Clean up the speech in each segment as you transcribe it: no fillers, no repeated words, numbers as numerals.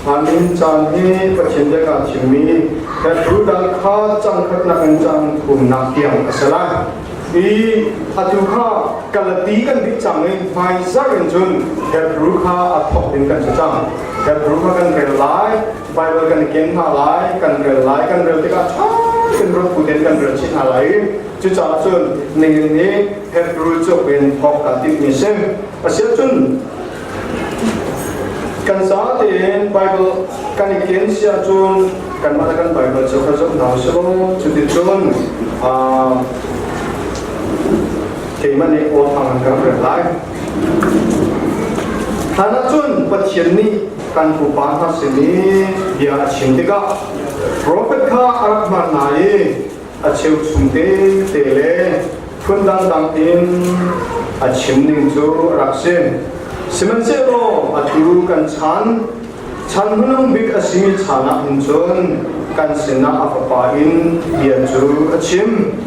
Amin caan hi Pathian bia kaa thimmi Hebrew dal kha cang khatnak in cang thumnak tiang a si lai. I atu kha Galati kan dih cang i hmaizarh in cun Hebrew kha a thawk ding kan si cang. Hebrew kha kan rel lai, Bible kan i ken hna lai, kan rel lai, kan rel tikah ṭha tein ruat bu tein kan rel chih hna lai i cucaah cun nihin hi Hebrew cuk in thawk kaa timhmi si. Asiahcun kan za tein Bible kan i ken si ahcun kanmah le kan Bible cu kha zoh hna usih law cuticun keimah nih aw thang in kan rel lai. Hlan ahcun Pathian nih kan pupa hna sin i bia a chim tikah profet kha a rak hman hna i a cheuchum tete le phun dangdang in a chim ning cu a rak si. Sihmanhsehlaw atu kan chan, chan hmanung bik a simi chan ah hin cun kan sinah a Fapa in bia cu a chim.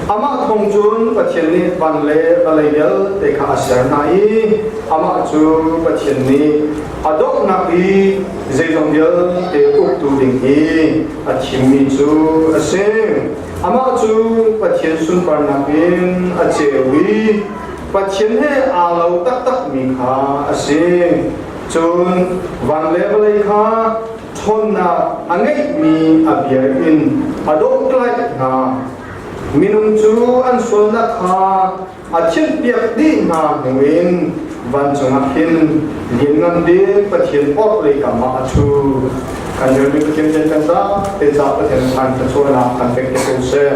Amah thawng cun Pathian nih van le vawlei vialte kha a ser hna i amah cu Pathian nih a donghnak i zeizong vialte uktu ding hi a thimmi cu a si. Amah cu Pathian sunparnak in a ceu i Pathian he aa lo taktakmi kha a si. Cun van le vawlei kha ṭhawnnak a ngeihmi a bia in a dawhtlaih hna. Minung cu an sualnak kha a thinhpiak dih hna hnuin vancung ah khin lianngan bik Pathian orhlei kam ah a ṭhu. Kan relmi Pathian rian kan zapi caah Pathian khan thluachuahnak kan pek te ko seh.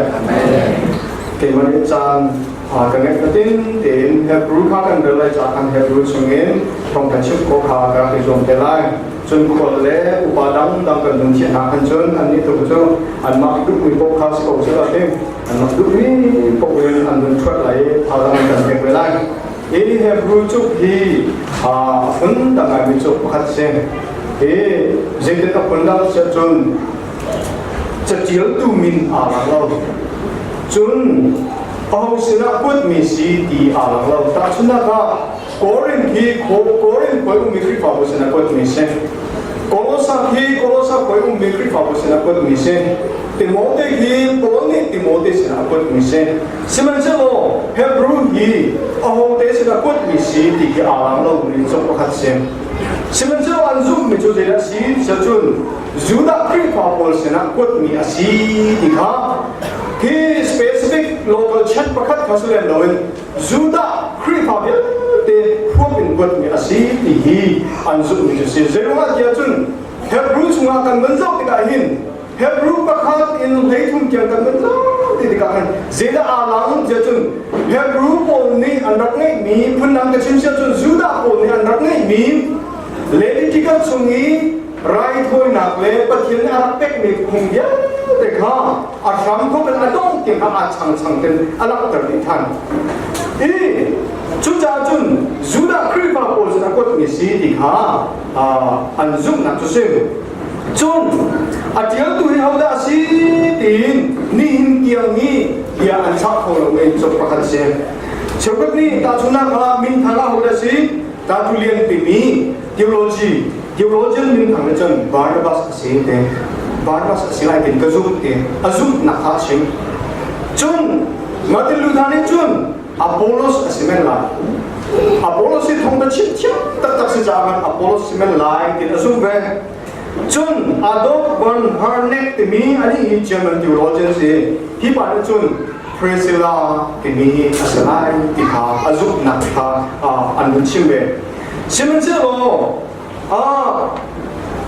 Keimah nih caan ka ngeih fatin tein Hebrew kha kan rel lai caah kan Hebrew chungin thawng kan chimh khawh kha ka rak i zuam te lai. Cun khual le upa dangdang kan nun thiah hna khan cun annih tu cu anmah duhmi paoh kha si ko seh a ti. Anmah duhmi paoh in an nun ṭhuat lai i thazaang an kan pek ve lai. Hi Hebrew cuk hi a phun dang ngaimi cuk pakhat si. Hi zeitin a phun dang siah cun catialtu min aa lang lo. Cun aho sinah kuatmi si ti aa lang lo. Tahchunhnak ah Korin hi Korin khua ummi Khrihfabu sinah kuatmi si. Kolosa hi Kolosa khua ummi Khrihfabu sinah kuatmi si. Timote hi Paul nih Timote sinah kuatmi si. Sihmanhsehlaw Hebrew hi ahote sinah kuatmi si ti khi aa lang lomi cu pakhat si. Sihmanhsehlaw an zumhmi cu zeidah si tiah cun Judah Khrihfa pawl sinah kuatmi a si ti kha hi specific local church pakhat kha si lem loin Judah Khrihfa vialte huap in kuatmi a si ti hi an zumhmi cu si. Zeiruangah tiah cun Hebrew chungah kan van zoh tikah hin Hebrew pakhat in 13 tiang kan van zoh ti tikah khan zeidah aa lang tiah cun Hebrew pawl nih an rak ngeihmi phundang ka chim siah cun Judah pawl nih an rak ngeihmi Levitical chung i raithawinak le Pathian nih a rak pekmi phung vialte kha a hram thawk in a dong tiang kha aa changchang ten a langhter dih than. I cucaah cun Judah Khrihfa pawl sin a kuatmi si ti kha an zumhnak cu si. Cun a ṭialtu hi hodah a si tiin nihin tiang hi bia an chah kho lomi cuk pakhat si. Cheukhat nih tahchunhnak ah minthang ah hodah si Tertullian timi theology theologian minthang nih cun Barnabas a si te Barnabas a si lai tin ka zumh ti a zumhnak kha a chim. Cun Martin Luther nih cun Apollos a si men lai. Apollos hi thong ta chim thiam taktak si caah khan Apollos si men lai tin a zumh ve. Cun Adolf von Harnack timi ani hi German theologian si. Hi pa nih cun Priscilla timi hi a si lai ti kha a zumhnak kha an hun chim ve. Sihmanhsehlaw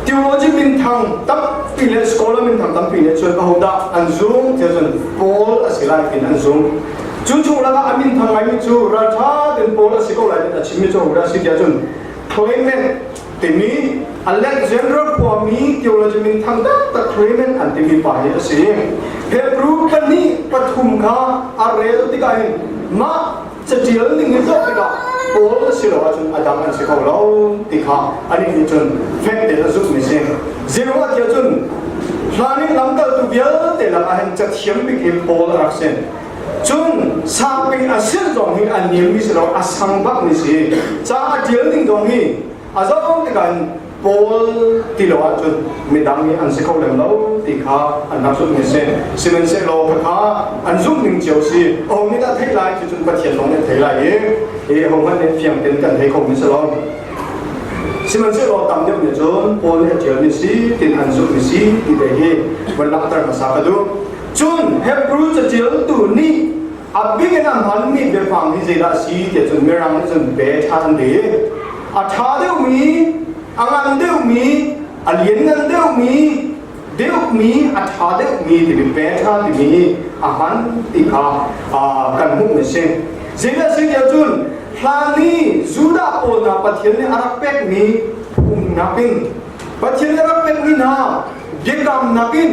theology minthang tampi le scholar minthang tampi nih cun ahodah an zum tiah cun Paul a si lai tiin an zum. Cu chung lakah a minthang ngaimi cu ralṭha tein Paul a si ko lai tiin a chimmi cu ahodah a si tiah cun Clement timi Alexander khuami theology minthang taktak Clement an timi pa hi a si. Hebrew pahnih pathum kha a rel tikah hin mah catial ning hi zoh tikah Paul a si lo ahcun a dang an si kho lo ti kha anih nih cun fek tein a zumhmi si. Zeiruangah tiah cun hlan in lamkaltu vialte lakah hin cathiam bik hi Paul a rak si. Cun sangpi a sin zong hi a niammi si lo, a sang bakmi si. Ca a tial ning zong hi a zoh tikah hin Paul ti lo ahcun midang nih an si kho lem lo ti kha an rak zumh mi a si. Sihmanhsehlaw khakha an zumh ning cio si. Aho nih dah theih lai? Cucun Pathian lawng nih a thei lai i hi hohmanh nih fiang tein kan thei kho mi si lo. Sihmanhsehlaw tam deuh nih cun Paul nih a ṭialmi si tin an zumh mi si ti te hi van langhter hmasa ka duh. Cun Hebrew caṭialtu nih a bik in a hmanmi biafang hi zeidah a si tiah cun Mirang nih cun beta an ti. A ṭha deuhmi, a ngan deuhmi, a lianngan deuhmi, deuhmi, a ṭha deuhmi timi beta timi a hman ti kha kan hmuhmi a si. Zeidah a si tiah cun hlan i Judah pawl hna Pathian nih a rak pekmi phungnak in Pathian nih a rak pekmi hna biakamnak in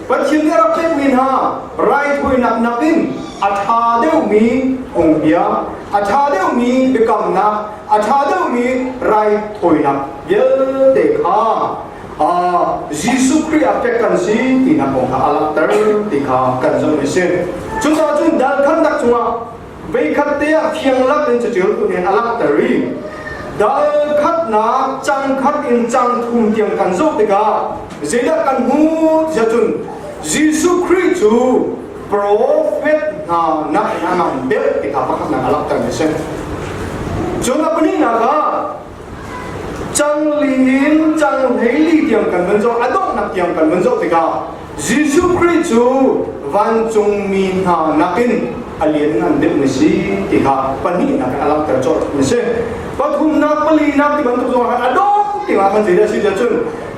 Pathian nih a rak pekmi hna raithawinak nakin a ṭha deuhmi phungbia, a ṭha deuhmi biakamnak, a ṭha deuhmi raithawinak vialte kha Jesuh Khrih ah pek kan si tinak kong kha a langhter ti kha kan zumh a si. Cucaah cun dal khamnak cungah veikhat te ah fiang lak in caṭialtu nih a langhter i dal khatnak cang khat in cang thum tiang kan zoh tikah zeidah kan hmuh tiah cun Jesuh Khrih cu profet hna nak in a ngan deuh ti kha pakhatnak a langhter mi a si. Cun a pahnihnak ah cang li in cang 14 tiang kan vun zoh a donghnak tiang kan vun zoh tikah Jesuh Khrih cu vancungmi hna nakin a lianngan deuhmi si ti kha pahnihnak in a langhter colh mi si. Pathumnak, palinak ti bantuk zong ah khan a dong tiangah khan zeidah a si tiah cun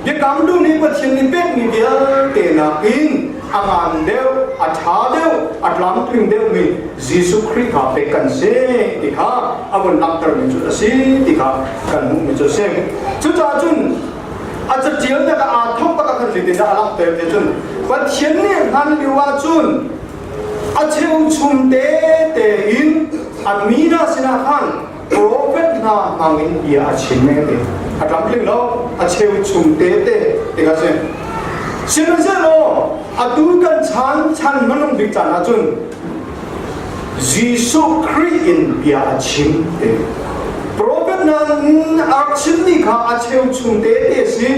biakam duh nih Pathian nih pekmi vialte nakin a ngan deuh, a ṭha deuh, a tlamtling deuhmi Jesuh Khrih kha pek kan si ti kha a vun langhtermi cu a si ti kha kan hmuhmi cu a si. Cucaah cun a caṭialnak ah aa thawk tak ah khan zeitindah a langhter ti cun Pathian nih hlan lio ahcun a cheuchum tete in a mi hna sinah khan profet hna hmang in bia a chim e ti a tlamtling lo a cheuchum tete ti kha si sihmanhsehlaw atu kan chan chan hmanung bik caan ahcun Jesuh Khrih in bia a chim ti. Profet hna a rak chimmi kha a cheuchum tete a si.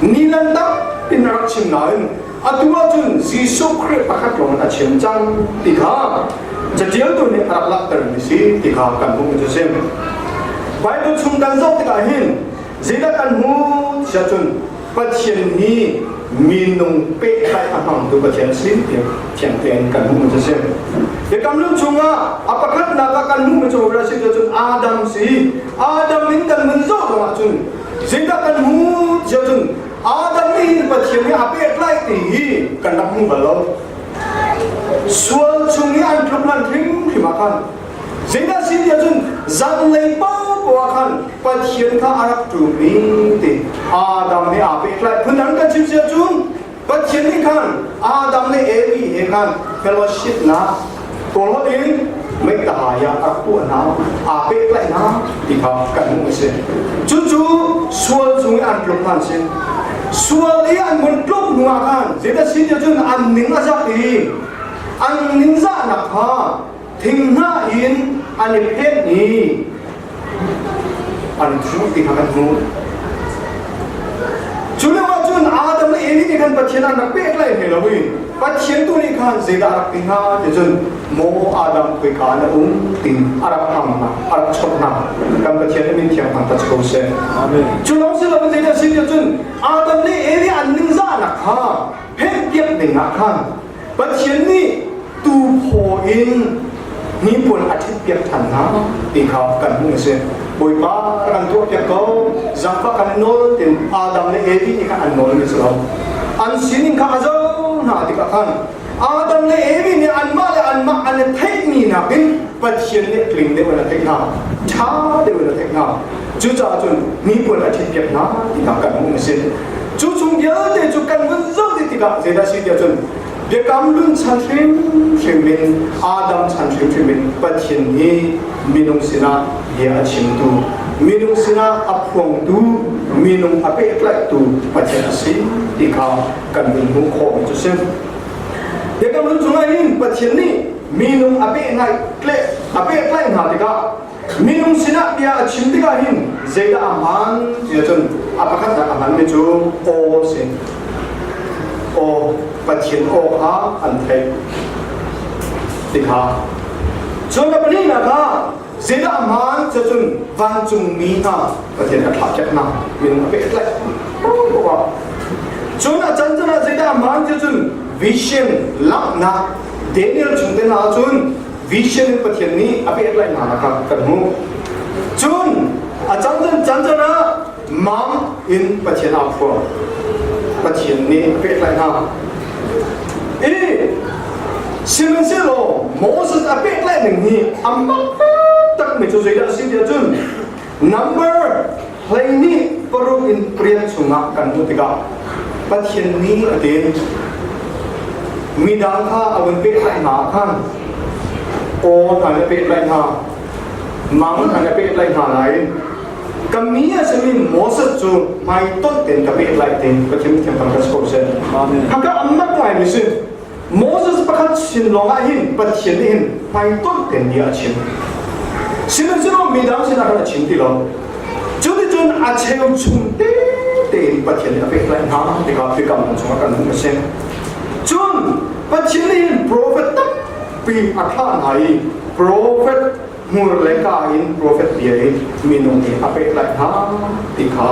Nilan tampi na rak chim nain atu ahcun Jesuh Khrih pakhat lawng in a chim cang ti kha catialtu nih a rak langhtermi si ti kha kan hmuh cu si. Bible chung kan zoh tikah hin zeidah kan hmuh tiah cun Pathian hi minung pehtlaih a hmangtu Pathian si tiah thiang tein kan hmuh cu si. Biakam Hlun chungah a pakhatnak ah kan hmuhmi cu a si cun Adam si. Adam in kan nun zoh zongah cun zeidah kan hmuh tiah cun Adam nih hin Pathian nih a pehtlaih ti hi kan rak hmu bal lo. Sual chung i an tluk lan hrimhrim ah khan Zeidah si tiah cun zanlei paohpaoh ah khan Pathian kha a rak ṭum i ti Adam he aa pehtlaih. Phundang kan chim si ahcun Pathian nih khan Adam le Evi he khan fellowship nak kawlholh in meitahaya a rak tuah hna, aa pehtlaih hna ti kha kan hmuh a si. Cucu sual chung i an tluk hna an si. Sual i an vun tluk hnu ah khan zeidah si tiah cun an ning a zak i an ningzahnak kha thinghnah in an i phenh i an thuh ti kha kan hmuh. Cu lio ah cun Adam le Evi nih khan Pathian an rak pehtlaih hlei lo i Pathian tu nih khan zeidah a rak ti hnga ti cun maw Adam khoika na um ti a rak hang hna a rak chawnh hna kan Pathian nih min thiang thangthat ko seh. Amen. Cu lawng si lo in zeidah si ti cun Adam le Evi an ningzahnak kha phenhpiak ding ah khan Pathian nih tuuphaw in hnipuan a ṭhitpiak ṭhan hna ti kha kan hmuh a si. Bawipa kan tuahpiak ko, zaangfah kan nawl tin Adam le Evi nih khan an nawl mi si lo. An sining kha a zoh hna tikah khan Adam le Evi nih anmah le anmah an i theihmi nakin Pathian nih tling deuh in a theih hna, ṭha deuh in a theih hna. Cucaah cun hnipuan a ṭhitpiak hna ti kha kan hmuh a si. Cu chung vialte cu kan vun zoh dih tikah zeidah si tiah cun Biakam Hlun chan hrimhrim in Adam chan hrimhrim in Pathian hi minung sinah bia a chimtu, minung sinah a phuangtu, minung a pehtlaihtu Pathian a si ti kha kan vun hmuh khawhmi cu si. Biakam Hlun chungah hin Pathian nih minung a pehtlaih hna tikah. Minung sinah bia a chim tikah hin zeidah a hmaan ti ahcun a pakhatnak a hmanmi cu aw a si. Aw, Pathian aw kha an theih ti kha. Cun a pahnihnak ah zeidah a hmaan ti ahcun vancungmi hna Pathian a thlah piak hna minung a pehtlaih. Cun a can can ah zeidah a hmaan ti ahcun vision langhnak Daniel chung te hna ahcun vision in Pathian nih a pehtlaih hna kha kan hmuh. Cun a cancan cancan ah mam in Pathian aa phuang. Pathian nih a pehtlaih hna. I sihmanhsehlaw Moses a pehtlaih ning hi a mak tak mi cu zeidah a si tiah cun number 26 in pariat chungah kan hmuh tikah Pathian nih a ti midang kha a vun pehtlaih hna ah khan aw hna nih a pehtlaih hna mang hna nih a pehtlaih hna nain ka mi a simi Moses cu hmaitonh tein ka pehtlaih te Pathian thiam kan ko seh. Haka amak ngai mi si Moses pakhat sin lawng ah hin Pathian nih hin hmaitonh tein bia a chim. Sihmanhsehlaw midang sinah khan a chim ti lo. Cuticun a cheu chung tete in Pathian nih a pehtlaih hna tikah biakam chungah kan hmuh a si. Cun Pathian nih hin profet tampi a thlah hna i profet hmur le ka in profet bia in minung nih a pehtlaih hna ti kha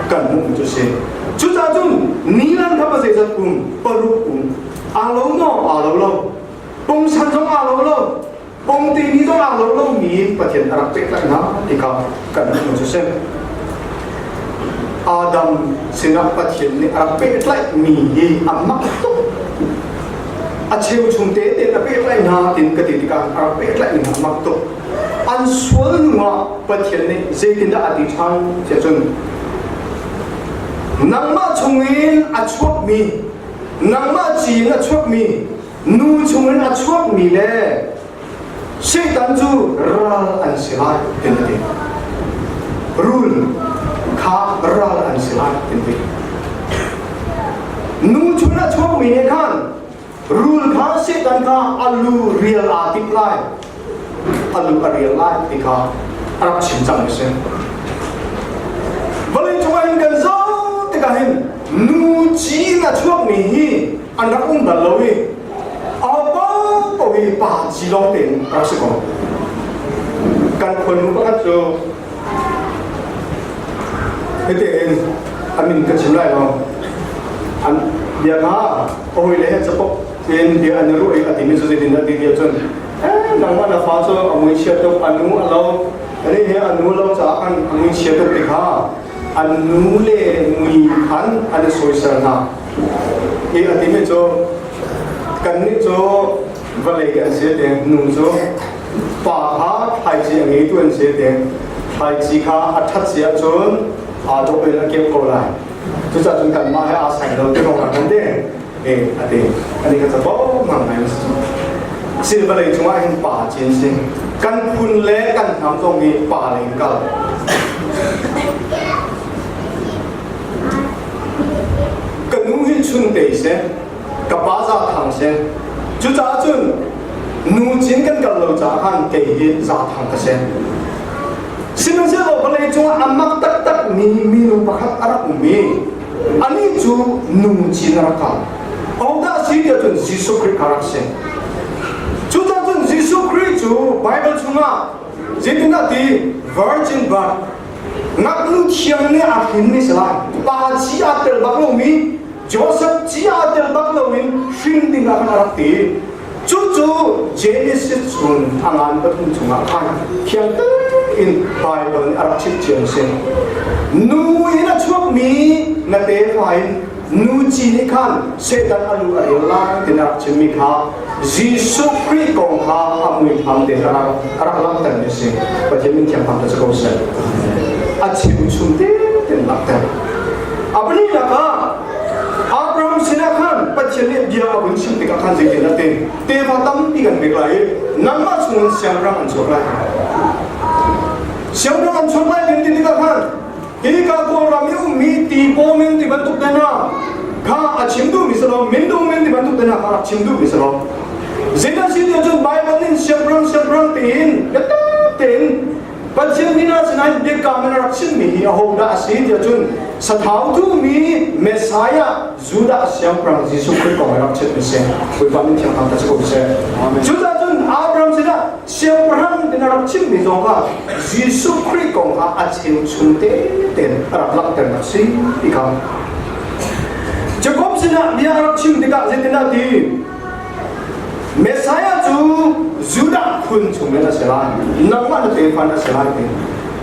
kan hmuh cu si. Cucaah cun nilan kha pa zeizat um paruk um aa lo maw aa lo lo pungsan zong aa lo lo pungti ni zong aa lo lo mi Pathian a rak pehtlaih hna ti kha kan hmuh cu si. Adam sinah Pathian nih a rak pehtlaih mi hi a mak tuk a cheu chung te tein a pehtlaih hna tin ka ti tikah a rak pehtlaih ning a mak tuk an sual hnuah Pathian nih zeitindah a ti ṭhan tiah cun nangmah chungin a chuakmi nangmah ci in a chuakmi nu chungin a chuakmi le Satan cu ral an si lai tin a ti rul kha ral an si lai tin ti nu chungin a chuakmi nih khan rul kha Satan kha a lu rial aa timh lai a lu a rial lai ti kha a rak chim cang a si vawlei cungah hin kan zoh tikah hin nu ci in a chuakmi hi an rak um bal lo i aho paohpaoh hi pa ci lawng tein rak si ko kan khuanu pakhat cu hitihin a min ka chim lai lo an bia kha a hawi le he capok in bia an i ruah i a timi cu zeitin dah ti ti ahcun eh nangmah na fa cu a mui chia tuk a nu a lo ani hi a nu lo caah khan a mui chia tuk ti kha an nu le mui khan an i soisel hna i a timi cu kannih cu vawlei kan si te nu cu pa kha thlaici a ngeitu an si te thlaici kha a ṭhat si ahcun aa dawh in a keuh ko lai cucaah cun kanmah he aa sai lo ti kong kan ti e a ti ani ka capo mang ngai si vawlei cungah hin pa cin si kan phun le kan hnam zong hi pa lei kal ka nu hi chun te seh ka pa za thang seh cucaah cun nu cin kan kal lo caah khan kei hi za thang ka si sihmanhsehlaw vawlei cungah a mak taktak mi minu pakhat a rak um i anih cu nu cin a rak kal ahodah si tiah cun Jesuh Khrih kha rak si cucaah cun Jesuh Khrih cu Bible chungah zeitindah ti virgin birth ngaknu thiang nih a hrin mi si lai pa ci aa tel bak lomi Joseph ci aa tel bak loin hrin ding ah khan a rak ti cucu Genesis chung a ngan pathum chungah khan thiang tein Bible nih a rak chimh cia a si nu in a chuakmi na tefa in nu ci nih khan Satan a lu a rel lai tin a rak chimmi kha Jesuh Khrih kong kha a muitham te a rak langhter mi a si. Pathian min thiang thang ko seh. A chim chung te ten langhter. A pahnihnak ah Abraham sinah khan Pathian nih bia a vun chim tikah khan zeitin a ti? Tefa tampi kan pek lai i nangmah chungin siangpahrang an chuak lai. Siangpahrang an chuak lai tin ti tikah khan Hika Kawlram i ummi ti paw min ti bantuk te hna kha a chim duhmi si lo, mindung min ti bantuk te hna kha rak chim duhmi si lo. Zeidah si ti cun Bible in siangpahrang siangpahrang tiin biatak tein Pathian nih asinain biakam in a rak chimmi hi ahodah a si tiah cun sathau thumi Messiah Judah siangpahrang Jesuh Khrih kong a rak chimmi si. Bawipa min thiang thangthat si ko seh. Cucaah cun Abraham sinah siangpahrang tin a rak chimmi zong kha Jesuh Khrih kong kha a cheuchum te tein a rak langhternak si ti kha Jakob sinah bia a rak chim tikah zeitindah ti Messiah cu Judah phun chungin a si lai nangmah na tefa na si lai ti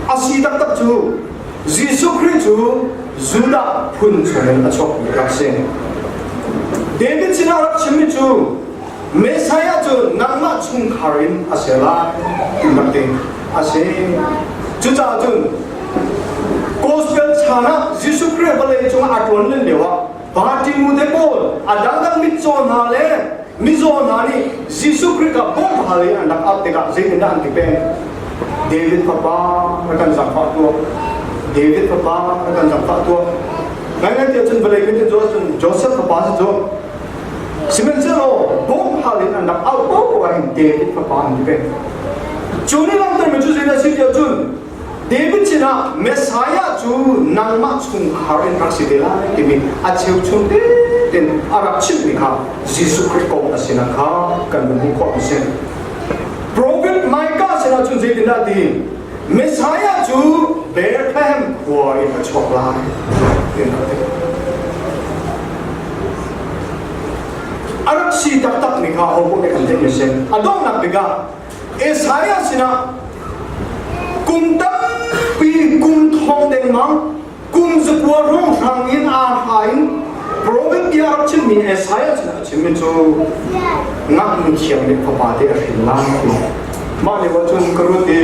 a si taktak cu Jesuh Khrih cu Judah phun chungin a chuakmi rak si David sinah rak chimmi cu Messiah cu nangmah chungkhar in a si lai ti rak ti a si. Cucaah cun gospel chan ah Jesuh Khrih vawlei cungah a ṭuan len lio ah Bartimu te pawl a dangdang mitcaw hna le mizaw hna nih Jesuh Khrih kha bawmh hal i an rak auh tikah zeitindah an ti peng? David fapa rak kan zaangfah tuah. David fapa rak kan zaangfah tuah. Ngaingai tiah cun vawlei mit in cun Joseph fapa si cu Sihmanhsehlaw bawmhhal in an rak auh paohpaoh ah hin David fapa an ti peng. Cu nih langhtermi cu zeidah a si tiah cun David sinah Messiah cu nangmah chungkhar in rak si te lai timi a cheuchum tein a rak chimhmi kha Jesuh Khrih kong a sinak kha kan vun hmuh khawh a si. Prophet Micah sinah cun zeitindah a ti? Messiah cu Bethlehem khua in a chuak lai ti an rak ti. A rak si taktak mi kha ho nih kan theih mi si. A donghnak bik ah Isaiah sinah kum tampi kum thong dengmang kum zakua rong hrang in aa hla in prophet bia rak chimmi Isaiah sinah a chimmi cu ngaknu thiang nih fapa te a hrin lai ti mah lio ah cun ka ruat i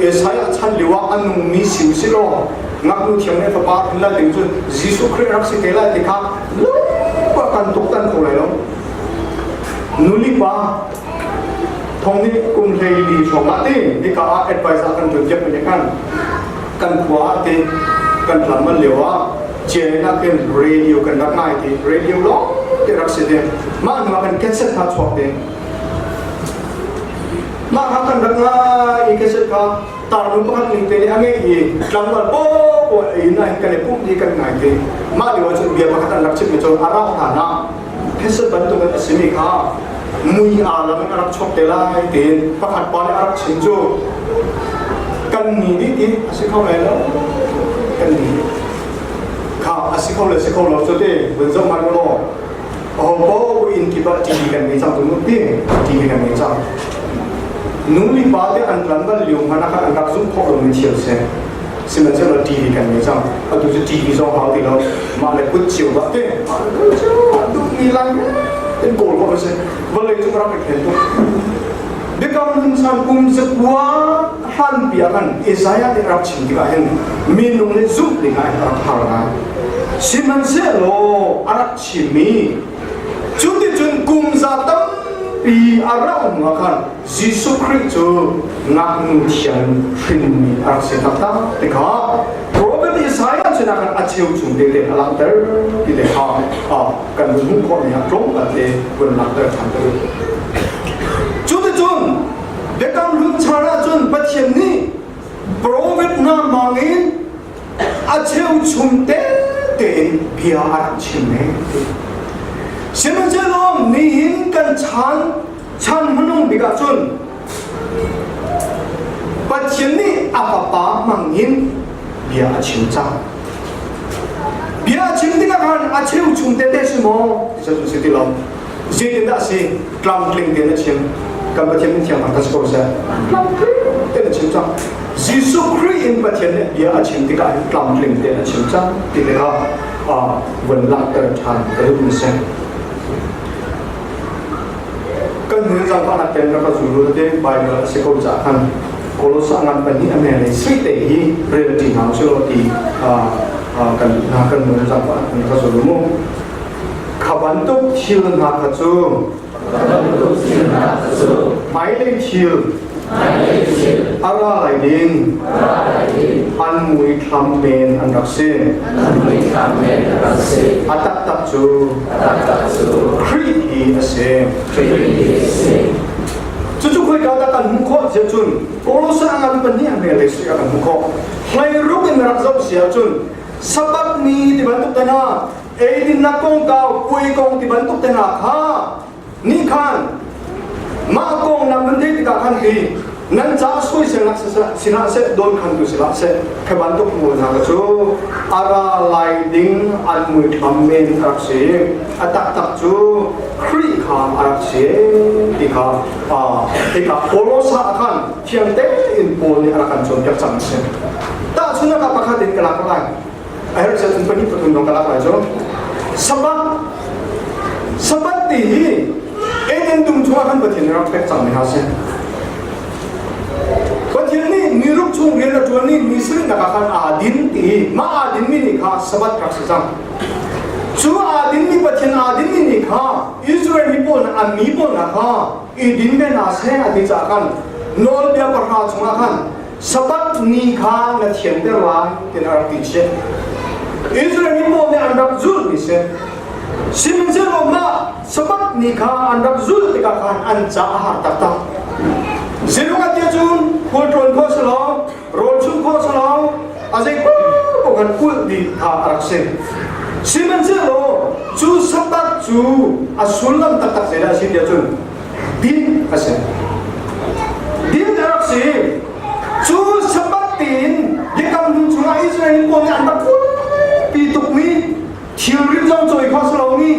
Isaiah chan lio ah a nungmi si usih law ngaknu thiang nih fapa a hrin lai ding cun Jesuh Khrih rak si te lai ti kha lungpa kan tuktan kho lai lo nulipa thong nih kum 14 hrawng ah ti hika ah advisor kan ṭuan piak mi khan kan khua ah ti kan hlam man lio ah China khin radio kan rak ngai ti radio lawng te rak si te mah hnu ah kan cassette kha chuak te mah kha kan rak ngai i cassette kha tarnu pakhat ning te nih a ngei i tlangval paw in ah hin kan i pumh i kan ngai te mah lio ah cun bia pakhat an rak chim mi cu a rau hna na cassette bantuk in a simi kha mui aa lam in a rak chuak te lai tiin pakhat pa nih a rak chim cu kan ni dih ti a si kho lai lo kan ni kha a si kho le si kho lo cu te vun zoh hmanh law aho paoh inn kip ah TV kan ngei cang tu nu ti TV kan ngei cang nu le pa te an tlan bal lio hmanh ah khan an rak zumh khawh lomi thil si sihmanhsehlaw TV kan ngei cang atu cu TV zong hau ti lo mah le kut cio bak te mah le kut cio duhmi lai in kawl khawh a si vawlei cung rak i thlen tuk Biakam Hlun chan kum zakua hlanpi ah khan Isaiah nih rak chim tikah hin minung nih zumh ding ah a rak har ngai. Sihmanhsehlaw a rak chimmi cuticun kum za tampi a rauh hnu ah khan Jesuh Khrih cu ngaknu thiang hrinmi a rak si taktak ti kha Prophet Isaiah sinah khan a cheu chung te te a langhter ti te kha kan vun hmuh khawhmi ah tlawmpal te vun langhter ṭhan te Cuticun Biakam Hlun chan ahcun Pathian nih profet hna hmangin a cheuchum tete in bia a rak chim e. Sihmanhsehlaw nihin kan chan chan hmanung bik ahcun Pathian nih a fapa hmangin bia a chim cang. Bia a chim tikah khan a cheuchum tete si maw? Ti cu si ti lo. Zeitindah a si? Tlamtling tein a chim. Kan Pathian min thiang thangthat si ko seh. Tlamtling tein a chim cang. Jesuh Khrih in Pathian nih bia a chim tikah hin tlamtling tein a chim cang ti te kha vun langhter ṭhan ka duh mi si. Kan nun zangfahnak tein rak ka zul u te Bible a si ko caah khan Kolosa ngan pahnih a me lei sui te hi rel ṭi hna usih law ti kan hna kan nun zangfahnak tein rak ka zul u mu. Kha bantuk thil hna kha cu hmailei thil a ra lai ding an muithlam men an rak si. A taktak cu Khrih hi a si. Cucu khoika dah kan hmuh khawh tiah cun Kolosa ngan pahnih a hme le sui ah kan hmuh khawh. Hleiruk in rak zoh si ahcun Sabbath ni ti bantuk te hna, eidinnak kongkau, puai kong ti bantuk te hna kha nih khan mah kong nan van theih tikah khan hi nan ca soiselnak sinah seh dawnkhantu sinah seh khi bantuk hmuh hna kha cu a ra lai ding an muithlam men a rak si. A taktak cu Khrih kha a rak si ti kha hika Kolosa ah khan thiang tein Paul nih a rak kan cawnpiak cang a si. Tahchunhnak ah pakhat in ka lak lai. A herh cun pahnih pathum dong ka lak lai cu. Sabbath Sabbath ti hi Eden dum chungah khan Pathian nih rak pek cangmi hna si. Pathian nih ni ruk chung rian a ṭuan i ni sarihnak ah khan aa din ti i mah aa dinmi ni kha Sabbath rak si cang. Cu aa dinmi Pathian aa dinmi ni kha Israel mi pawl an mi pawl hna kha i din ve hna seh a ti caah khan nawlbia pahra chungah khan Sabbath ni kha na thianter lai tiah a rak ti chih. Israel mi pawl nih an rak zulhmi si. Sihmanhsehlaw mah Sabbath ni kha an rak zulh tikah khan an ca a har taktak. Zeirung tiah cun khualtlawn khawh si lo, rawl chumh khawh si lo, a zei paoh kan kulh dih kha a rak si. Sihmanhsehlaw cu Sabbath cu a sullam taktak zeidah a si tiah cun din a si. Din a rak si. Cu Sabbath tiin biakam hlun chungah Israel pawl nih an rak pi tukmi thilrit zong cawi khawh si lomi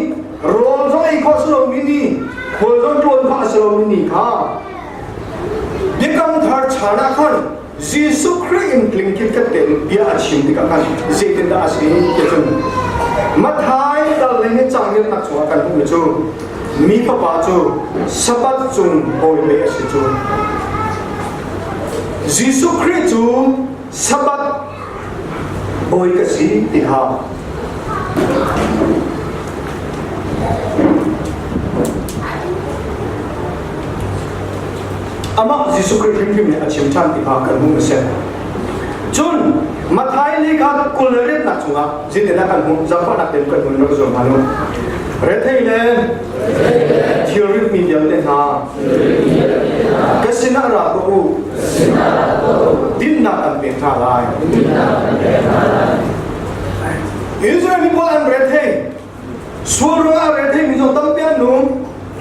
rawl zong ei khawh si lomi ni khual zong tlawn khawh a si lomi ni kha biakam thar chan ah khan Jesuh Khrih in tling khitkhat tein bia a chim tikah khan zeitindah a si ti cun Matthai dal le ni cangirnak chungah kan hmuhmi cu mi fapa cu Sabbath cung bawi pei a si cu. Jesuh Khrih cu Sabbath bawi ka si ti kha Amah Jesuh Khrih hrimhrim nih a chim ṭhan ti kha kan hmuh a si. Cun Matthai li kha 20 le riatnak chungah zeitindah kan hmuh zaangfahnak tein kan hun rak zuam hna u. Rethei le thilritmi vialte hna ka sinah ra tuah u. Dinnak kan pek hna lai. Israel mi pawl an rethei. Sual ruangah a rethei mi zong tampi an um.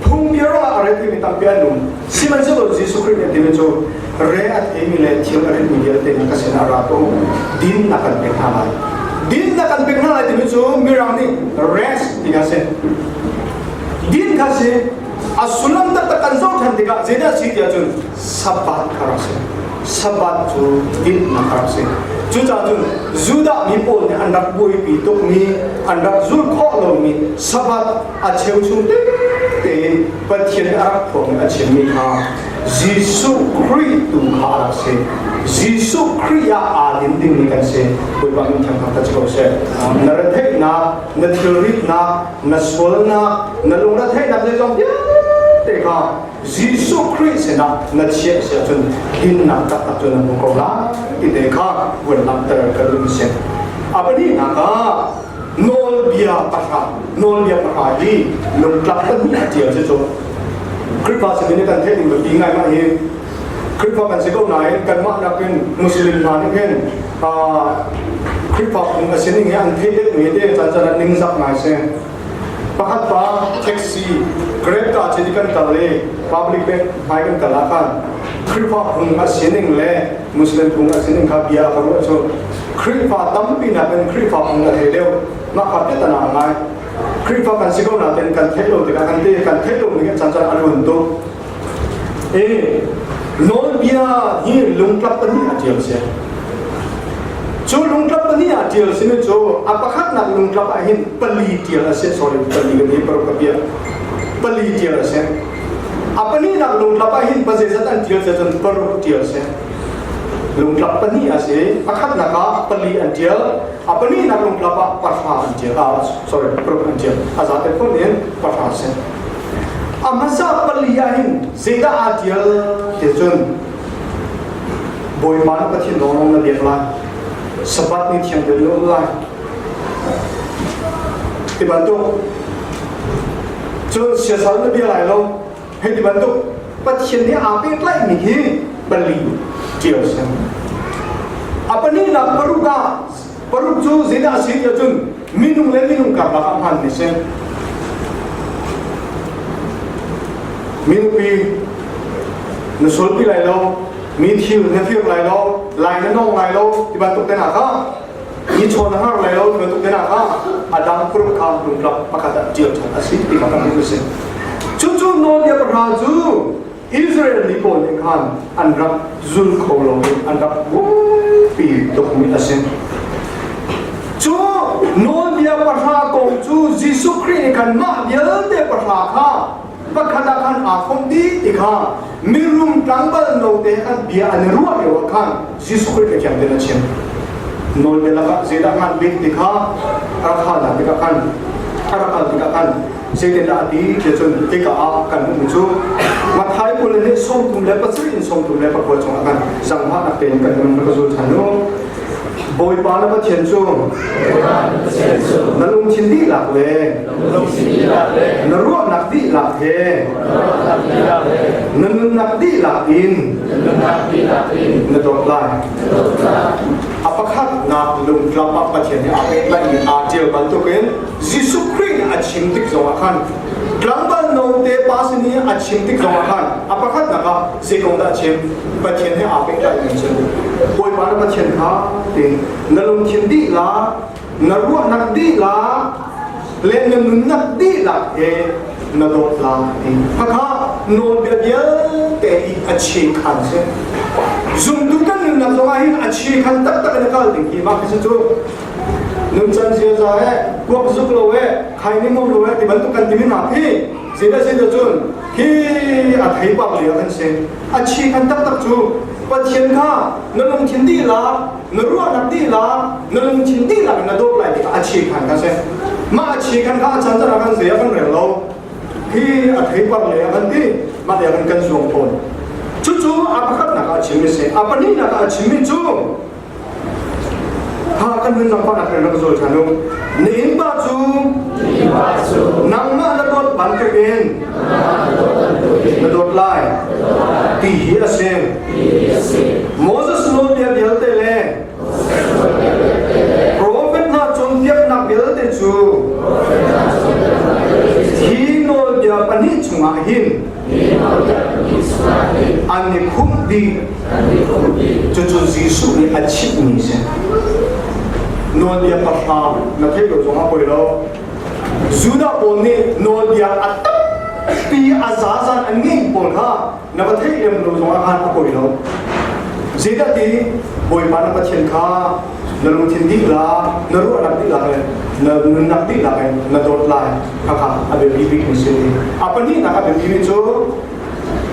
Phungbia ruangah a rethei mi tampi an um. Sihmanhsehlaw Jesuh Khrih nih a timi cu re a theimi le thil a ritmi vialte hna ka sinah ra tuah u. Dinnak kan pek hna lai. Dinnak kan pek hna lai timi cu Mirang nih rest ti kha si. Din kha si. A sullam taktak kan zoh ṭhan tikah zeidah a si tiah cun Sabbath kha rak si. Sabbath cu dinhnak a rak si. Cucaah cun Judah mi pawl nih an rak buaipi tukmi, an rak zulh khawh lomi Sabbath a cheuchum tein Pathian nih a rak phuangmi a chimmi kha Jesuh Khrih tu kha a rak si. Jesuh Khrih ah aa din dingmi kan si. Bawipa min thiang thangthat si ko seh. Na retheihnak, na thilritnak, na sualnak, na lungretheihnak zeizong vialte kha Jesuh Khrih sinah na chiah si ahcun dinnak taktak cu na hmu ko lai ti te kha vun langhter ka duh si. A pahnihnak ah nawlbia pahra nawlbia pahra hi lungtlap pahnih a ṭial si cu Khrihfa sinin kan theih ding biapi ngai mah hi Khrihfa kan si ko nain kanmah nakin Muslim hna nih hin Khrihfa phung a sining hi an theih deuh mi te caan caan ah ningzak ngai si. Pakhat pa taxi Grab car ci kan kal i public bank hmai kan kal ah khan Khrihfa phung a sining le Muslim phung a sining kha bia ka ruah cu Khrihfa tampi nakin Khrihfa phung a thei deuh mah kha piatana a ngai Khrihfa kan si ko nain kan theih lo tikah kan te kan theih lo ning caan caan a luan tuk i nawlbia hi lungtlap pahnih a ṭial si. Cu lungtlap pahnih ah ṭial simi cu a pakhatnak lungtlap ah hin pali ṭial a si. Sorry, pali kan hi paruk ka piah. Pali ṭial a si. A pahnihnak lungtlap ah hin pazeizat an ṭial si cun paruk ṭial si. Lungtlap pahnih a si. Pakhatnak ah pali an ṭial. A pahnihnak lungtlap ah pahra an ṭial. Ah, sorry, paruk an ṭial. A zate phun in pahra a si. A hmasa pali ah hin zeidah aa ṭial ti cun Bawipa na Pathian lawnglawng na biak lai. Sabbath ni thiang tein na um lai. Ti bantuk. Cun siasal na bia lai lo. Hei ti bantuk. Pathian nih aa pehtlaihmi hi pali ṭial a si. A pahnihnak paruk ah paruk cu zeidah a si tiah cun minung le minung karlak ah hmanmi a si. Minupi na sualpi lai lo, mi thil na fir lai lo, lai na nawng lai lo ti bantuk te hna kha mi chawn na har lai lo ti bantuk te hna kha a dang paruk kha lungtlap pakhat ah ṭial ṭhan a si ti kha kan hmuh a si. Cucu nawlbia pahra cu Israel mi pawl nih khan an rak zul kho lo i an rak buaipi tukmi a si. Cu nawlbia pahra kong cu Jesuh Khrih nih khan mah vialte pahra kha pakhat ah khan aa khomh dih ti kha mirum tlangval note khan bia an i ruah lio ah khan Jesuh Khrih Pathian tein a chim. Nawlbia lakah zeidah ngan bik ti kha a rak hal hna tikah khan a rak hal tikah khan zeitindah a ti ti cun hika ah kan hmuhmi cu Matthai 20 nih 37 in 39 chungah khan zanghahnak tein kan nun ka zul ṭhan u. Bawipa na Pathian cu na lungthin dihlak le na ruahnak dihlak he na nunnak dihlak in na dawt lai. A pakhatnak lungtlap ah Pathian nih aa pehtlaihmi aa ṭial bantukin Jesuh Khrih nih a chim tik zongah khan tlangval note pa sin i a chim tik zongah khan a pakhatnak ah zei kong dah a chim? Pathian he aa pehtlaihmi a chim. Bawipa na Pathian kha tiin na lungthin dihlak, na ruahnak dihlak, le na nunnak dihlak he na dawt lai ti. Khakha nawlbia vialte i a chikhan si. Zumtu kan nunnak zongah hin a chikhan taktak in a kal ding hi mah khi cu nuncan ziaza he kuak zuk lo he khaini ngom lo he ti bantuk kan timi hna khi zeidah si cun khi a thei pak lio kan si. A chikhan taktak cu Pathian kha na lungthin dihlak, na ruahnak dihlak, na lungthin dihlak in na dawt lai tikah a chikhan kha si. Mah a chikhan kha a chan chan ah kan zei ah kan rel lo. Khi a theipar lei ah kan ti, mah lei ah kan kan zuang tawn. Cucu a pakhatnak ah a chimmi si. A pahnihnak ah a chimmi cu Ha kan hun zangfahnak in rak zul ṭhan u. Na innpa cu nangmah na dawt bantukin na dawt lai ti hi a si. Moses nawlbia vialte le profet hna cawnpiaknak vialte cu hi nawlbia pahnih chungah hin an i khumh dih. Cucu Jesuh nih a chimhmi si. Nawlbia pahra na theih lo zongah poi lo. Judah pawl nih nawlbia a tampi a zazan an ngeih pawl kha na va theih lem lo zongah khan a poi lo. Zeidah ti Bawipa na Pathian kha na lungthin dihlak, na ruahnak dihlak le na nunnak dihlak in na dawt lai khakha a biapi bikmi si. A pahnihnak a biapimi cu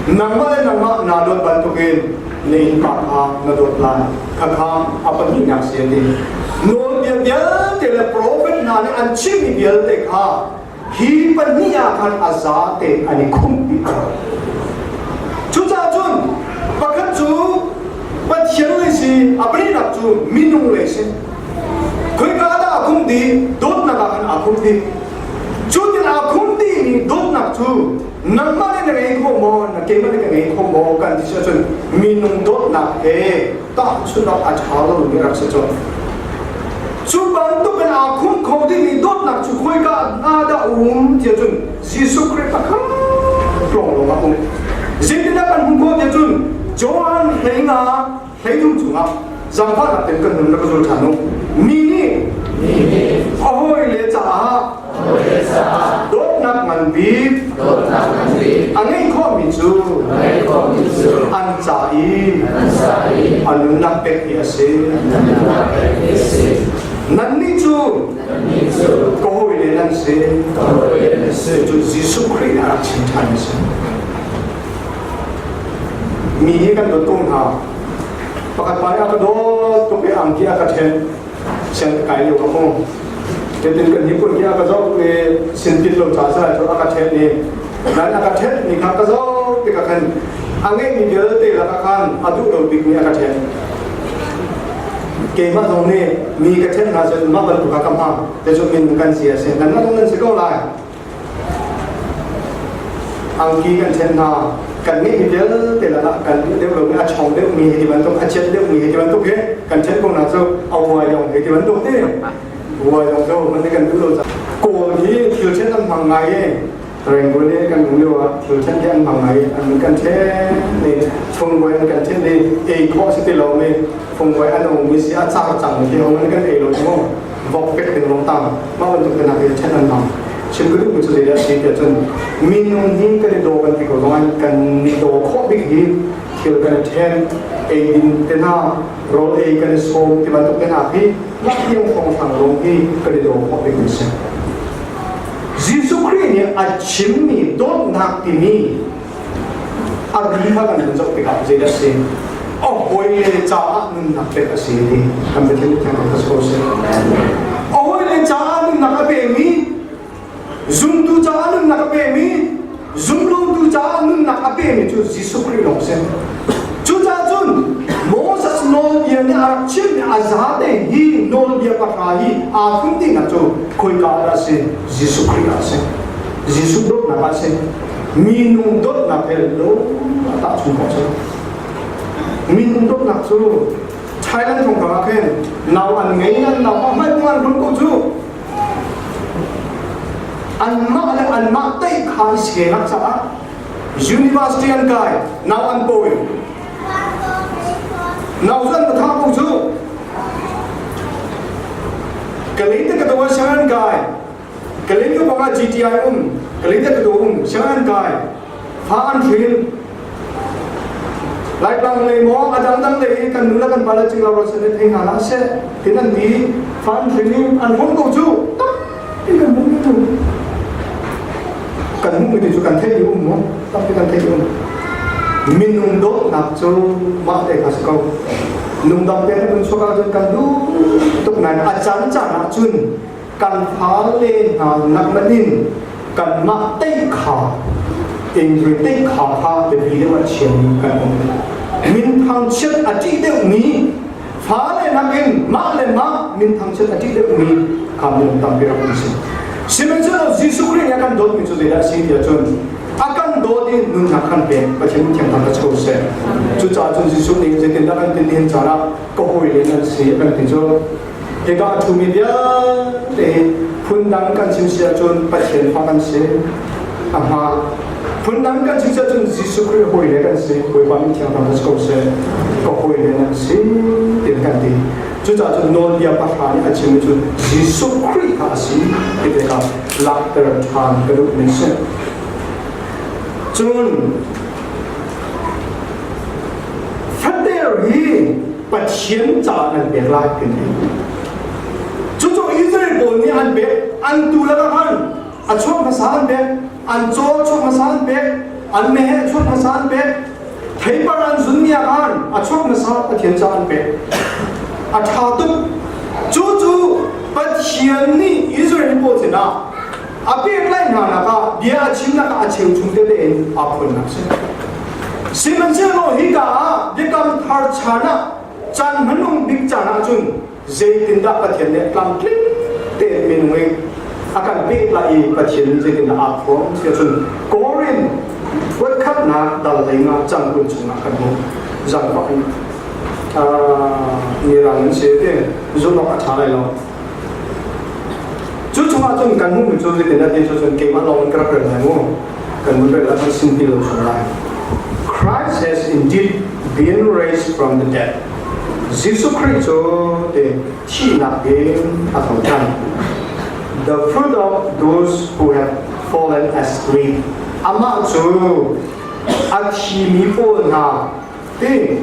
Nangmah le nangmah naa dawt bantukin na innpa kha na dawt lai. Khakha a pahnihnak si a ti. Nawlbia vialte le profet hna nih an chimmi vialte kha hi pahnih ah khan a zate an i khumh dih. Cucaah cun pakhat cu Pathian lei si, a pahnihnak cu minung lei si. Khoika dah a khumh dih? Dawtnak ah khan aa khumh dih. Cu tin aa khumh dihmi dawtnak cu nangmah nih na ngei kho maw na keimah nih ka ngei kho maw kan ti si ahcun minung dawtnak he tahchunh awk a ṭha lomi rak si cu cu bantuk in aa khumh kho dingmi dawtnak cu khoika ah dah um ti ahcun Jesuh Khrih pakhat lawnglawng a um zeitindah kan hmuh khawh ti ahcun Johan 15 hleithum chungah zaangfahnak tein kan nun rak zul ṭhan u mi nih a hawile caah dawtnak ngan bik a ngeih khawhmi cu an ca i a nunnak pek hi a si. Nannih cu ka hawile nan si. Cu Jesuh Khrih nih a rak chim ṭhan a si. Mi hi kan dawt ko hna. Pakhat pa nih a ka dawt tuk i angki a ka ṭhen. Siang ka kai lio ka hmu. Tetin kan hi kun hi a ka zoh i sinpit lo ca sa cu a ka ṭhen i nan a ka ṭhen ni kha ka zoh tikah khan a ngeihmi vialte lakah khan a duh lo bikmi a ka ṭhen. Keimah zong nih mi ka ṭhen hna cun mah bantuk kha ka hmang. Te cu min kan si a si. Nanmah zong nan si ko lai. Angki kan ṭhen hna. Kan ngeihmi vialte lakah kan duh deuh lomi a chawng deuhmi hei ti bantuk, a chiat deuhmi hei ti bantuk hi kan ṭhen ko hna cu a vuai dong hei ti bantuk ti. Vuai dong cu man kan duh lo caah. Kawl hi thil ṭhen an hmang ngai i Rangoon i kan um lio ah thil ṭhen hi an hmang ngai i an kan ṭhen i fungvuai an kan ṭhen i ei khawh si ti lomi fungvuai an ummi si a car cang khi hong an kan ei lo cu vok pek ding lawng tang mah bantuk te nak hi ṭhen an hmang. Chim ka duhmi cu zeidah a si tiah cun minung hi kan i daw kan ti ko zong ah kan i daw khawh bik hi thil kan i ṭhen eidin te hna rawl ei kan i sawm ti bantuk te hna hi lakiang thawngthang lawng hi kan i daw khawh bik an si. Jesuh Khrih nih a chimmi dawtnak timi a ri kha kan hun zoh tikah zeidah a si? A hawile caah nunnak pek a si ti kan Pathian nih thiang ka ko seh. A hawile caah nunnak a pemi, zumtu caah nunnak a pemi, zumlotu caah nunnak a pemi cu Jesuh Khrih lawng si. Cucaah cun Moses nawlbia nih a rak chimmi a zate hi nawlbia pahra hi aa phun tinak cu khoika ah dah a si? Jesuh Khrih ah a si. Jesuh dawtnak ah a si. Minung dawtnak he lo a tahchun khawh cu. Minung dawtnak cu Thailand thongkang ah khin nau an ngei an nau a hmai an run ko cu. Anmah le anmah teih kha i senak caah university an kai nau an pawi. Nau cu an va ko cu. Kalay te ka tawa siang an kai. Kalay bang ah GTI um, Kalay te ka um siang an kai. Fa an hrin. Laitlang lei maw a dangdang lei kan nu le kan pa le cingla ruat sen thei hna hlah seh tin an ti fa an hrin i an hung ko cu tak ti kan hmuh mi tu kan hmuh mi ti cu kan theih i um maw tak ti kan theih i um minung dawtnak cu mah te kha si ko nungdam te na kun chuak ahcun kan duh tuk nain a caan caan ahcun kan fale hna nak in kanmah tei kha ingri tei kha kha biapi deuh ah chiami kan um min thangchiat a ṭih deuhmi fale nakin mah le mah min thangchiat a ṭih deuhmi kha minung tampi rak um si sihmanhsehlaw Jesuh Khrih nih a kan dawtmi cu zeidah a si tiah cun a kan dawt i nunnak kan pek Pathian thiang thang ka cho seh cucaah cun Jesuh nih zeitindah kan ti nihin caan ah ka hawile nan si kan ti cu Hika a ṭhumi vialte hi phundang kan chim si ahcun Pathian fa kan si. A hma. Phundang kan chim si ahcun Jesuh Khrih hawile kan si. Bawipa min thiang thang ko seh. Ka hawile nan si tiah kan ti. Cucaah cun nawlbia pahra nih a chimmi cu Jesuh Khrih kha a si ti te kha langhter ṭhan ka duhmi a si. Cun fater hi Pathian caah nan pek lai kan ti. Cucu Israel pawl nih an pek, an tu lakah khan a chuak hmasa an pek, an caw chuak hmasa an pek, an meheh chuak hmasa an pek, theipar an zunmi ah khan a chuak hmasa Pathian caah an pek. A ṭha tuk. Cucu Pathian nih Israel pawl sinah a pek lai hna nakah bia a chim nakah a cheuchum tete in aa phuannak si. Sihmanhsehlaw hika ah biakam thar chan ah caan hmanung bik caan ah cun zeitindah Pathian nih tlamtling tein minung i a kan pehtlai i Pathian nih zeitindah aa phuang ti ahcun Korin kuatkhatnak dal hleinga cang kun chungah kan hmuh. Zangfah in mirang in si te zumh awk a ṭha lai lo. Cu chungah cun kan hmuhmi cu zeitindah ti cu cun keimah lawng in ka rak rel lai mu. Kan mun rel ah kan sim ti lo chung lai. Christ has indeed been raised from the dead. Jesuh Khrih cu te thihnak in a tho ṭhan. The fruit of those who have fallen asleep. Amah cu a thimi pawl hna ti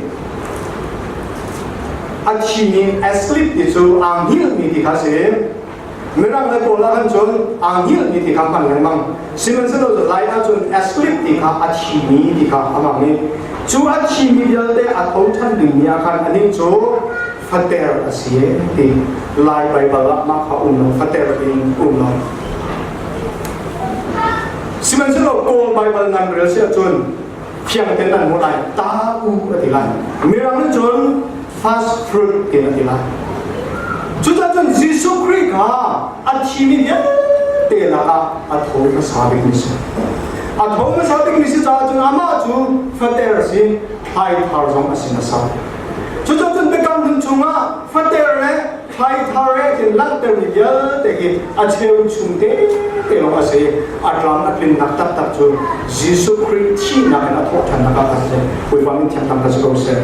a thimi asleep ti cu aa hngilhmi ti kha si. Mirang le Kawl ah khan cun aa hngilhmi ti kha hman lengmang. Sihmanhsehlaw lai ahcun asleep ti kha a thimi ti kha a hmang i cu a thimi vialte a tho ṭhan dingmi ah khan anih cu fater a si ti Lai Baibal ah mah kha um lo fater in um lo. Sihmanhsehlaw Kawl Baibal nan rel si ahcun fiang tein nan hmuh lai ta u a ti lai. Mirang nih cun first fruit ti a ti lai. Cucaah cun Jesuh Khrih kha a thimi vialte lakah a tho hmasa bikmi si. A tho hmasa bikmi si caah cun amah cu fater a si, thlaithar zong a si hmasa. Cucun biakam hlun chungah fater le thlaithar he tin langhtermi vialte hi a cheu chung te te lawng a si. A tlam a tlinnak taktak cu Jesuh Khrih thihnak in a thawhṭhannak ah a si. Bawipa min thiang tam ka si ko seh.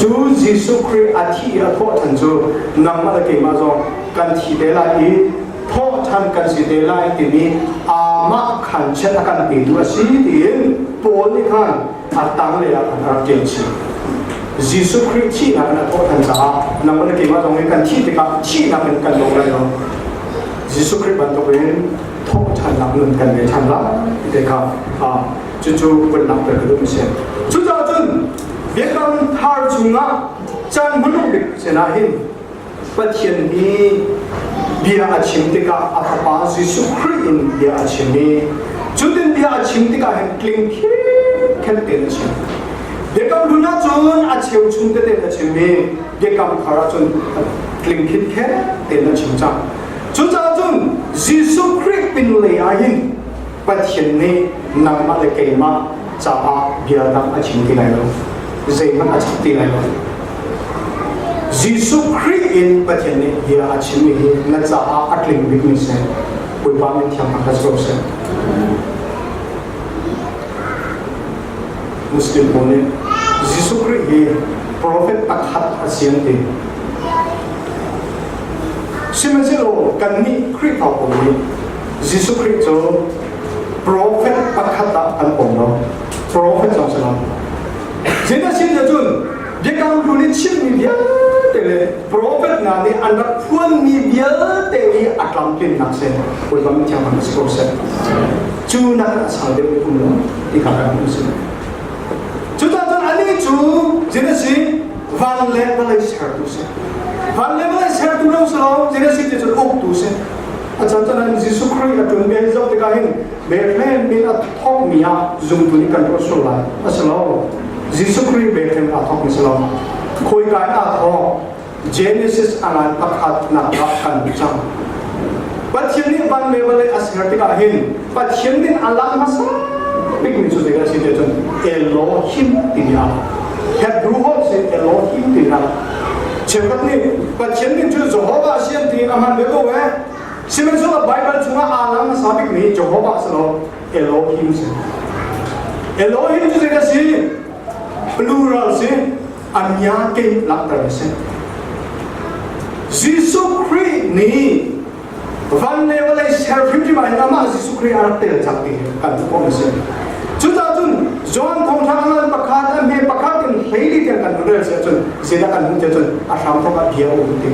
Cu Jesuh Khrih a thih i a thawhṭhan cu nangmah le keimah zong kan thi te lai i thawhṭhan kan si te lai timi amah khan chiat a kan petu a si tiin Paul nih khan a tanglei ah khan a rak ṭial chih. Jesuh Khrih thihnak in a thawhṭhan caah nangmah le keimah zong nih kan thih tikah thihnak in kan dong lai lo. Jesuh Khrih bantukin thawhṭhannak nun kan ngei ṭhan lai ti te kha cucu vun langhter ka duh a si. Cucaah cun Biakam Thar chungah caan hmanung bik sinah hin Pathian hi bia a chim tikah a fapa Jesuh Khrih in bia a chim i cutin bia a chim tikah hin tling khikhet tein a chim. Biakam hlun ahcun a cheuchum tete in a chim i biakam thar ahcun tling khitkhet tein a chim cang. Cucaah cun Jesuh Khrih pinlei ah hin Pathian nih nangmah le keimah caah bia dang a chim ti lai lo. Zeihmanh a chap ti lai lo. Jesuh Khrih in Pathian nih bia a chimmi hi na caah a tling bikmi si. Bawipa min thiang thangṭhat si ko seh. Muslim pawl nih Jesuh Khrih hi prophet pakhat a si an ti. Sihmanhsehlaw kannih Khrihfa pawl nih Jesuh Khrih cu prophet pakhat ah kan pom lo. Prophet zong si lo. Zeidah sin cun Biakam hlun i chimmi vialte le profet hna nih an rak phuanmi vialte hi a tlamtlinnak si. Bawipa min thiang hmang si ko seh. Cu nak a sang deuh mi um lo ti kha kan hmuh si. Cucaah cun anih cu Genesis van le vawlei sertu si. Van le vawlei sertu lo si lo Genesis ti cun uktu si. A chan chan an Jesuh Khrih a ṭun bia hi zoh tikah hin Bethlehem min a thawkmi ah zumtu nih kan ruah sual lai. A si lo. Jesuh Khrih Bethlehem aa thawkmi si lo. Khawika in aa thawk? Genesis a ngan pakhatnak ah kan cang. Pathian nih van le vawlei a ser tikah hin Pathian nih a lang hmasa bikmi cu zeidah a si tiah cun Elohim timi ah Hebrew holh si Elohim ti hna. Cheukhat nih Pathian min cu Jehovah a si an ti a hman ve ko eh. Sihmanhsehlaw Baibal chungah aa lang hmasa bikmi Jehovah si lo Elohim si. Elohim cu zeidah si? Plural si. Anya ke langhter a si. Jesuh Khrih nih van le vawlei ser hrimhrim ah hin amah Jesuh Khrih a rak tel cang ti kan hmuh khawh a si. Cucaah cun John thawngṭha a ngan pakhat a hme pakhat in hleili tiang kan hun rel si ahcun zeidah kan hmuh tiah cun a hramthawk ah bia a um ti.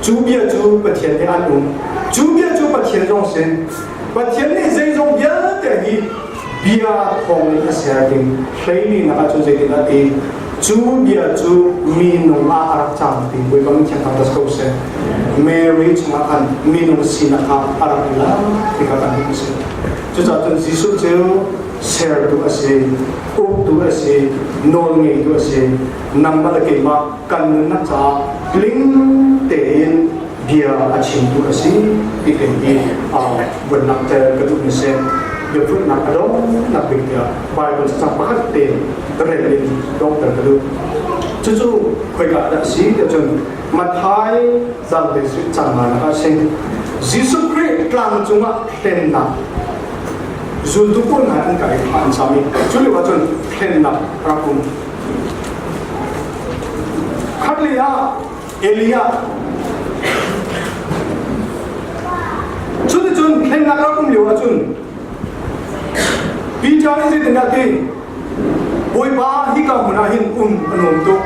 Cu bia cu Pathian he an um. Cu bia cu Pathian zong si. Pathian nih zeizong vialte hi bia thawng in a ser ding hleili nak ahcun zeitindah ti cu bia cu minung ah a rak cang ti Bawipa min thiang thang ko seh. Mary chungah khan minung sinak kha a rak i la ti kha kan hmuh si. Cucaah cun Jesuh cu sertu a si, uktu a si, nawlngeitu a si. Nangmah le keimah kan nunnak caah tling tein bia a chimtu a si ti te hi vun langhter ka duhmi si. Biafunnak a donghnak bik tiah Bible cacang pakhat te rel in donghter ka duh. Cucu khoika dah a si tiah cun Matthai zarhte cang nganak ah a si. Jesuh Khrih tlang cungah hlennak zultu pawl hna an kai an sam i cu lio ah cun hlennak rak um. Khatlei ah Elijah cuticun hlennak rak um lio ahcun Peter nih zeitindah ti Bawipa hika hmun ah hin um a nuam tuk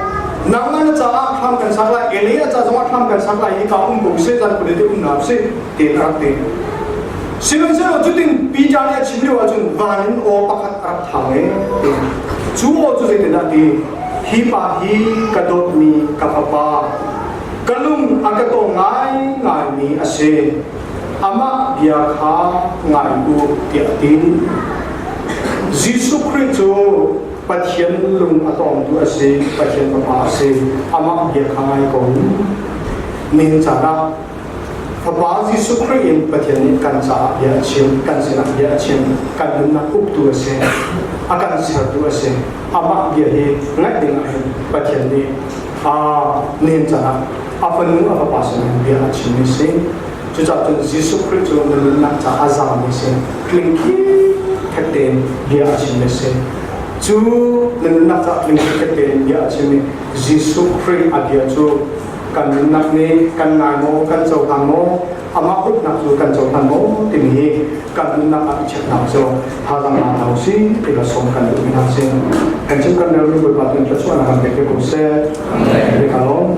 nangmah na caah thlam kan sak lai Elijah ca zongah thlam kan sak lai hika um ko seh zan kule te um na sih ti a rak ti sihmanhsehlaw cutin Peter nih a chim lio ahcun van in aw pakhat a rak thang e cu aw cu zeitindah ti Hi pa hi ka dawtmi ka fapa, ka lung a ka tong ngaingaimi a si. Amah bia kha ngai u tiah a ti. Jesuh Khrih cu Pathian lung a tawngtu a si, Pathian fapa a si. Amah bia kha ngai ko. Nihin caan ah Fapa Jesuh Khrih in Pathian nih kan caah bia a chim, kan sinah bia a chim, kan nunnak uktu a si, a kan sertu a si. Amah bia hi ngaih ding ah hin Pathian nih a nen can ah a fanu a fapa sinah bia a chimmi si. Cucaah cun Jesuh Khrih cu na nunnak caah a zangmi si, tling khikkhek tein bia a chimmi si. Cu na nunnak caah tling khikkhek tein bia a chimmi Jesuh Khrih a bia cu kan nunnak nih kan ngai maw, kan cohlang maw, amah uknak cu kan cohlan maw timi hi kan nunnak ah i cheknak cu thazaang la hna usih ti ka sawm kan duhmi hna si. Kan chim kan relmi Bawipa tu in thluachuahnak kan pek te ko seh. Amen. Ka lawm.